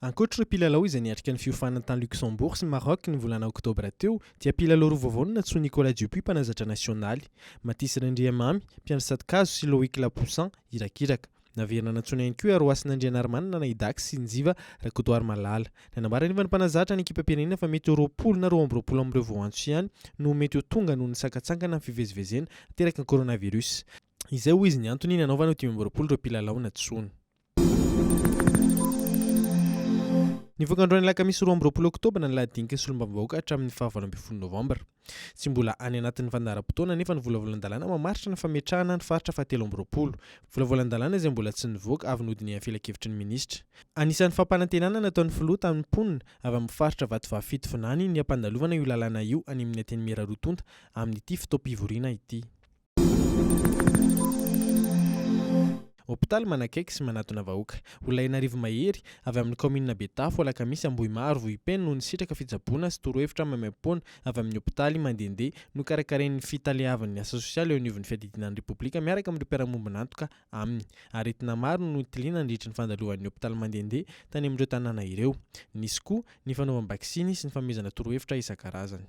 Ankoatra ireo mpilalao izay niatrika ny fiofanana tany Luxembourg sy Maroc ny volana oktobra teo dia mpilalao roa vaovao no nantsoin'i Nicolas Dupuis mpanazatra nasionaly, Mathis Randriamamy, mpiandry satokazo sy Loïc Lapoussin, irakiraka. Naverina nantsoina ihany koa i Arohasina Andrianarimanana na i Dax sy Njiva Rakotoarimalala. Nanambara anefa ny mpanazatra ny ekipam-pirenena fa mety ho 20 na 22 amin'ireo voaantso ihany no mety ho tonga noho ny sakantsakana amin'ny fivezivezena ateraky ny coronavirus. Izay hoy izy ny antony nanaovana ho 25 ireo mpilalao nantsoina. Nivoaka androany alakamisy 22 oktobra ny lahadinika solombavambahoaka hatramin'ny faha 18 novambra. Tsy mbola any anatin'ny fandaharam-potoana anefa ny volavolan-dalàna mamaritra ny fametrahana ny faritra faha 23. Volavolan-dalàna izay mbola tsy nivoaka avy nodinihan'ny filankevitry ny minisitra. Anisan'ny fampanantenana nataon'ny filoha tamin'ny mponina avy amin'ny faritra Vatovavy Fitovinany ny hampandalovana io lalàna io any amin'ny Antenimiera roa tonta amin'ity fotoam-pivoriana ity. Hopitaly manakaiky sy manatona vahoaka. Olona enarivo mahery, avy amin'ny kaominina Betafo, Alakamisy, Ambohimaro, Vohipeno no nisitraka fitsaboana sy torohevitra maimaimpoana avy amin'ny hopitaly mandehandeha nokarakarain'ny fitaleavan'ny asa sosialy eo anivon'ny fiadidiana ny Repoblika miaraka amin'ireo mpiara-mombon'antoka aminy. Aretina maro no notiliana nandritry ny fandalovan'ny hopitaly mandehandeha tany amin'ireo tanàna ireo. Nisy koa ny fanaovam-baksiny sy ny fanomezana torohevitra isan-karazany.